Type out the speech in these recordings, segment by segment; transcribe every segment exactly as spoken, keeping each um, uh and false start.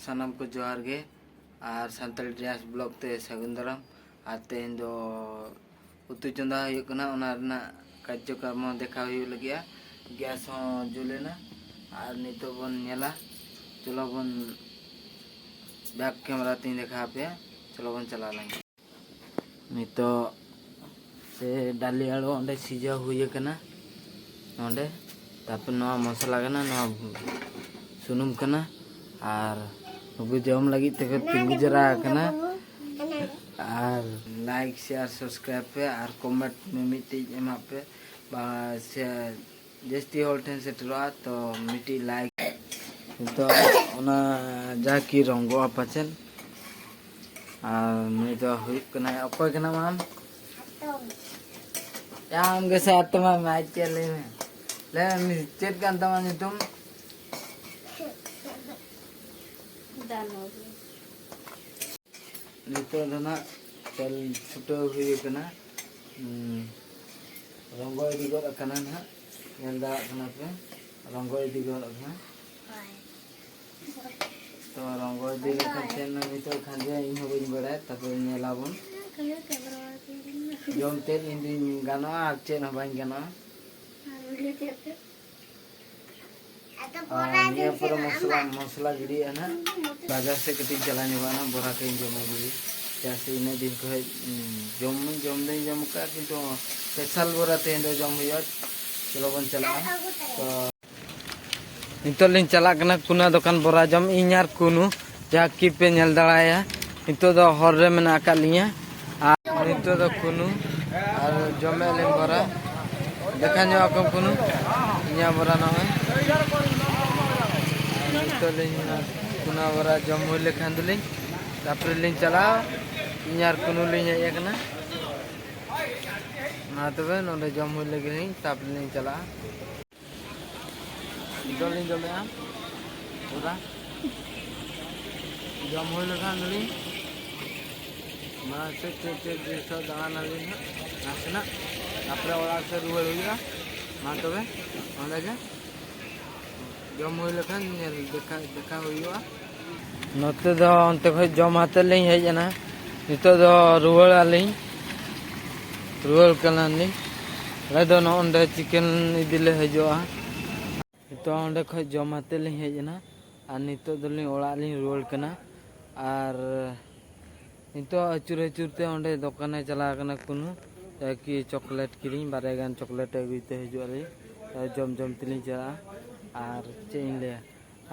ᱥᱟᱱᱟᱢ ᱠᱚ ᱡᱚᱦᱟᱨ ᱜᱮ, ᱟᱨ ᱥᱟᱱᱛᱟᱲᱤ ᱰᱮᱱᱥ ᱵᱞᱚᱜ ᱛᱮ ᱥᱟᱹᱜᱩᱱ ᱫᱟᱨᱟᱢ᱾ ᱟᱨ ᱛᱮᱦᱮᱧ ᱫᱚ ᱩᱛᱩ ᱪᱚᱸᱫᱟ ᱦᱩᱭᱩᱜ ᱠᱟᱱᱟ, ᱚᱱᱟ ᱨᱮᱱᱟᱜ ᱠᱟᱨᱡᱚᱠᱨᱚᱢ ᱦᱚᱸ ᱫᱮᱠᱷᱟᱣ ᱦᱩᱭᱩᱜ ᱞᱟᱹᱜᱤᱫᱼᱟ᱾ ᱜᱮᱥ ᱦᱚᱸ ᱡᱩᱞ ᱮᱱᱟ, ᱟᱨ ᱱᱤᱛᱚᱜ ᱵᱚᱱ ᱧᱮᱞᱟ᱾ ᱪᱚᱞᱚ ᱵᱚᱱ ᱵᱮᱠ ᱠᱮᱢᱮᱨᱟ ᱛᱤᱧ ᱫᱮᱠᱷᱟᱣ ᱟᱯᱮᱭᱟ᱾ ᱪᱚᱞᱚ ᱵᱚᱱ ᱪᱟᱞᱟᱣ ᱞᱮᱱ ᱜᱮ᱾ ᱱᱤᱛᱚᱜ ᱥᱮ ᱰᱟᱹᱞᱤ ᱟᱹᱲᱩ ᱚᱸᱰᱮ ᱥᱤᱡᱟᱹᱣ ᱦᱩᱭ ᱟᱠᱟᱱᱟ ᱱᱚᱸᱰᱮ᱾ ᱛᱟᱨᱯᱚᱨ ᱱᱚᱣᱟ ᱢᱚᱥᱞᱟ ᱠᱟᱱᱟ, ᱱᱚᱣᱟ ᱥᱩᱱᱩᱢ ᱠᱟᱱᱟ, ᱟᱨ ᱱᱩᱠᱩ ᱡᱚᱢ ᱞᱟᱹᱜᱤᱫ ᱛᱮᱠᱚ ᱛᱤᱸᱜᱩ ᱡᱟᱣᱨᱟ ᱟᱠᱟᱱᱟ᱾ ᱟᱨ ᱞᱟᱭᱤᱠ, ᱥᱮᱭᱟᱨ, ᱥᱟᱵᱥᱠᱨᱟᱭᱤᱵ ᱯᱮ, ᱟᱨ ᱠᱚᱢᱮᱱᱴ ᱢᱤᱢᱤᱫᱴᱤᱡ ᱮᱢᱟᱜ ᱯᱮ, ᱵᱟ ᱥᱮ ᱡᱟᱹᱥᱛᱤ ᱦᱚᱲ ᱴᱷᱮᱱ ᱥᱮᱴᱮᱨᱚᱜᱼᱟ, ᱛᱚ ᱢᱤᱫᱴᱤᱡ ᱞᱟᱭᱤᱠ᱾ ᱱᱤᱛᱚᱜ ᱚᱱᱟ ᱡᱟᱦᱟᱸ ᱠᱤ ᱨᱚᱝᱜᱚᱜᱼᱟ ᱯᱟᱪᱮᱫ᱾ ᱟᱨ ᱱᱩᱭ ᱫᱚ ᱦᱩᱭᱩᱜ ᱠᱟᱱᱟᱭ, ᱚᱠᱚᱭ ᱠᱟᱱᱟᱢ ᱟᱢ? ᱦᱟᱛᱚᱢ᱾ ᱭᱟ, ᱟᱢ ᱜᱮᱥᱮ ᱦᱟᱛᱚᱢ ᱟᱢ, ᱟᱡ ᱪᱮᱫ ᱞᱟᱹᱭ ᱢᱮ? ᱞᱟᱹᱭ ᱢᱮ, ᱪᱮᱫ ᱠᱟᱱ ᱛᱟᱢᱟ ᱧᱩᱛᱩᱢ? ᱫᱟᱱᱚᱵᱤ᱾ ᱱᱤᱛᱚᱜ ᱫᱚ ᱱᱟᱜ ᱪᱟᱞ ᱪᱷᱩᱴᱟᱹᱣ ᱦᱩᱭ ᱟᱠᱟᱱᱟ᱾ ᱦᱩᱸ, ᱨᱚᱝᱜᱚ ᱤᱫᱤ ᱜᱚᱫ ᱟᱠᱟᱱᱟ ᱱᱟᱦᱟᱜ, ᱧᱮᱞ ᱫᱟᱲᱮᱭᱟᱜ ᱠᱟᱱᱟ ᱯᱮ, ᱨᱚᱝᱜᱚ ᱤᱫᱤ ᱜᱚᱫ ᱟᱠᱟᱱᱟ᱾ ᱦᱳᱭ᱾ ᱛᱚ ᱨᱚᱝᱜᱚ ᱤᱫᱤ ᱞᱮᱠᱷᱟᱱ ᱪᱮᱫ ᱱᱟᱜ ᱱᱤᱛᱚᱜ ᱠᱷᱟᱱ ᱡᱮ ᱤᱧ ᱦᱚᱸ ᱵᱟᱹᱧ ᱵᱟᱲᱟᱭᱟ, ᱛᱟᱨᱯᱚᱨᱮ ᱧᱮᱞᱟᱵᱚᱱ᱾ ᱡᱚᱢ ᱛᱮᱫ ᱤᱧ ᱫᱩᱧ ᱜᱟᱱᱚᱜᱼᱟ ᱟᱨ ᱪᱮᱫ ᱦᱚᱸ ᱵᱟᱹᱧ ᱜᱟᱱᱚᱜᱼᱟ᱾ ᱟᱨ ᱱᱤᱭᱟᱹ ᱯᱚᱨᱮ ᱢᱚᱥᱞᱟ, ᱢᱚᱥᱞᱟ ᱜᱤᱰᱤᱭᱟᱜᱼᱟ ᱱᱟᱜ᱾ ᱵᱟᱡᱟᱨ ᱥᱮᱫ ᱠᱟᱹᱴᱤᱡ ᱪᱟᱞᱟᱣ ᱧᱚᱜᱚᱜᱼᱟ ᱱᱟᱜ, ᱵᱚᱨᱟ ᱠᱚᱧ ᱡᱚᱢ ᱟᱹᱜᱩᱭᱟ᱾ ᱪᱮᱫᱟᱜ ᱥᱮ ᱤᱱᱟᱹᱜ ᱫᱤᱱ ᱠᱷᱚᱡ, ᱩᱸ, ᱡᱚᱢ ᱢᱟᱧ ᱡᱚᱢ ᱫᱚᱧ ᱡᱚᱢ ᱟᱠᱟᱫ, ᱠᱤᱱᱛᱩ ᱥᱯᱮᱥᱟᱞ ᱵᱚᱨᱟ ᱛᱮᱦᱮᱧ ᱫᱚ ᱡᱚᱢ ᱦᱩᱭᱩᱜᱼᱟ᱾ ᱪᱚᱞᱚ ᱵᱚᱱ ᱪᱟᱞᱟᱜᱼᱟ᱾ ᱛᱚ ᱱᱤᱛᱚᱜ ᱞᱤᱧ ᱪᱟᱞᱟᱜ ᱠᱟᱱᱟ ᱠᱩᱱᱟ ᱫᱚᱠᱟᱱ ᱵᱚᱨᱟ ᱡᱚᱢ, ᱤᱧ ᱟᱨ ᱠᱩᱱᱩ, ᱡᱟᱦᱟᱸ ᱠᱤ ᱯᱮ ᱧᱮᱞ ᱫᱟᱲᱮᱭᱟ᱾ ᱱᱤᱛᱚᱜ ᱫᱚ ᱦᱚᱨ ᱨᱮ ᱢᱮᱱᱟᱜ ᱟᱠᱟᱫ ᱞᱤᱧᱟ᱾ ᱟᱨ ᱱᱤᱛᱚᱜ ᱫᱚ ᱠᱩᱱᱩ ᱟᱨ ᱡᱚᱢᱮᱫ ᱞᱤᱧ ᱵᱚᱨᱟ᱾ ᱫᱮᱠᱷᱟ ᱧᱚᱜ ᱟᱠᱚ ᱠᱩᱱᱩ, ᱤᱧᱟᱹᱜ ᱵᱚᱨᱟ ᱱᱚᱜᱼᱚᱭ᱾ ᱟᱨ ᱱᱤᱛᱚᱜ ᱞᱤᱧ ᱠᱩᱱᱟ ᱵᱚᱨᱟ ᱡᱚᱢ ᱦᱩᱭ ᱞᱮᱠᱷᱟᱱ ᱫᱚᱞᱤᱧ, ᱛᱟᱨᱯᱚᱨᱮ ᱞᱤᱧ ᱪᱟᱞᱟᱜᱼᱟ᱾ ᱤᱧ ᱟᱨ ᱠᱩᱱᱩ ᱞᱤᱧ ᱦᱮᱡ ᱟᱠᱟᱱᱟ᱾ ᱢᱟ ᱛᱚᱵᱮ ᱱᱚᱰᱮ ᱡᱚᱢ ᱦᱩᱭ ᱞᱮᱜᱮ ᱞᱤᱧ, ᱛᱟᱨᱯᱚᱨᱮ ᱞᱤᱧ ᱪᱟᱞᱟᱜᱼᱟ᱾ ᱡᱚᱢ ᱞᱤᱧ ᱡᱚᱢᱮᱜᱼᱟ ᱯᱩᱨᱟ᱾ ᱡᱚᱢ ᱦᱩᱭ ᱞᱮᱠᱷᱟᱱ ᱫᱚᱞᱤᱧ ᱢᱟᱲᱟᱝ ᱥᱮᱫ ᱪᱮᱫ ᱪᱮᱫ ᱡᱤᱱᱤᱥ ᱫᱟᱬᱟᱱᱟᱞᱤᱧ ᱦᱟᱸᱜ ᱱᱟᱥᱮᱱᱟᱜ, ᱛᱟᱨᱯᱚᱨᱮ ᱚᱲᱟᱜ ᱥᱮᱫ ᱨᱩᱣᱟᱹᱲ ᱦᱩᱭᱩᱜᱼᱟ᱾ ᱢᱟ ᱛᱚᱵᱮ ᱚᱸᱰᱮ ᱜᱮ ᱡᱚᱢ ᱦᱩᱭ ᱞᱮᱠᱷᱟᱱ ᱧᱮᱞ ᱫᱮᱠᱷᱟ, ᱫᱮᱠᱷᱟ ᱦᱩᱭᱩᱜᱼᱟ᱾ ᱱᱚᱛᱮ ᱫᱚ ᱚᱱᱛᱮ ᱠᱷᱚᱡ ᱡᱚᱢ ᱦᱟᱛᱮ ᱞᱤᱧ ᱦᱮᱡ ᱮᱱᱟ᱾ ᱱᱤᱛᱚᱜ ᱫᱚ ᱨᱩᱣᱟᱹᱲ ᱟᱹᱞᱤᱧ, ᱨᱩᱣᱟᱹᱲ ᱠᱟᱱᱟᱞᱤᱧ᱾ ᱟᱞᱮ ᱫᱚ ᱱᱚᱜᱼᱚ ᱱᱚᱰᱮ ᱪᱤᱠᱮᱱ ᱤᱫᱤ ᱞᱮ ᱦᱤᱡᱩᱜᱼᱟ᱾ ᱱᱤᱛᱚᱜ ᱚᱸᱰᱮ ᱠᱷᱚᱡ ᱡᱚᱢ ᱦᱟᱛᱮ ᱞᱤᱧ ᱦᱮᱡ ᱮᱱᱟ ᱟᱨ ᱱᱤᱛᱚᱜ ᱫᱚᱞᱤᱧ ᱚᱲᱟᱜ ᱞᱤᱧ ᱨᱩᱣᱟᱹᱲ ᱠᱟᱱᱟ᱾ ᱟᱨ ᱱᱤᱛᱚᱜ ᱟᱹᱪᱩᱨ ᱟᱹᱪᱩᱨ ᱛᱮ ᱚᱸᱰᱮ ᱫᱚᱠᱟᱱᱮ ᱪᱟᱞᱟᱣ ᱠᱟᱱᱟ ᱠᱩᱱᱩ, ᱡᱟᱦᱟᱸ ᱠᱤ ᱪᱚᱠᱞᱮᱴ ᱠᱤᱨᱤᱧ, ᱵᱟᱨᱭᱟ ᱜᱟᱱ ᱪᱚᱠᱞᱮᱴ ᱟᱹᱜᱩᱭ ᱛᱮ ᱦᱤᱡᱩᱜ ᱟᱹᱞᱤᱧ᱾ ᱡᱚᱢ ᱡᱚᱢ ᱛᱮᱞᱤᱧ ᱪᱟᱞᱟᱜᱼᱟ᱾ ᱟᱨ ᱪᱮᱫ ᱤᱧ ᱞᱟᱹᱭᱟ,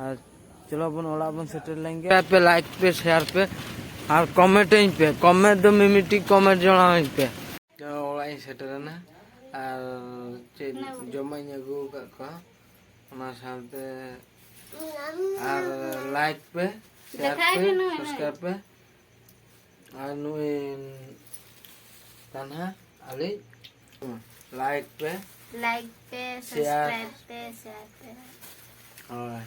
ᱟᱨ ᱪᱚᱞᱚ ᱵᱚᱱ ᱚᱲᱟᱜ ᱵᱚᱱ ᱥᱮᱴᱮᱨ ᱞᱮᱱ ᱜᱮ᱾ ᱯᱮ ᱞᱟᱭᱤᱠ ᱯᱮ, ᱥᱮᱭᱟᱨ ᱯᱮ ᱟᱨ ᱠᱚᱢᱮᱱᱴ ᱟᱹᱧ ᱯᱮ᱾ ᱠᱚᱢᱮᱱᱴ ᱫᱚ ᱢᱤᱢᱤᱫᱴᱤᱡ ᱠᱚᱢᱮᱱᱴ ᱡᱚᱲᱟᱣ ᱟᱹᱧ ᱯᱮ᱾ ᱚᱲᱟᱜ ᱤᱧ ᱥᱮᱴᱮᱨᱮᱱᱟ ᱟᱨ ᱪᱮᱫ ᱡᱚᱢᱟᱜ ᱤᱧ ᱟᱹᱜᱩ ᱟᱠᱟᱫ ᱠᱚᱣᱟ, ᱚᱱᱟ ᱥᱟᱶᱛᱮ ᱟᱨ ᱞᱟᱭᱤᱠ ᱯᱮ, ᱥᱮᱭᱟᱨ ᱯᱮ, ᱥᱟᱵᱥᱠᱨᱟᱭᱤᱵ ᱯᱮ᱾ ᱟᱨ ᱱᱩᱭ ᱛᱟᱱᱦᱟ ᱟᱞᱤ ᱞᱟᱭᱤᱠ ᱯᱮ, ᱞᱟᱭᱤᱠ ᱯᱮ, ᱥᱮᱭᱟᱨ᱾ ᱥᱟᱵᱥᱠᱨᱟᱭᱤᱵ ᱯᱮ, ᱥᱮᱭᱟᱨ ᱯᱮ᱾ ᱦᱳᱭ᱾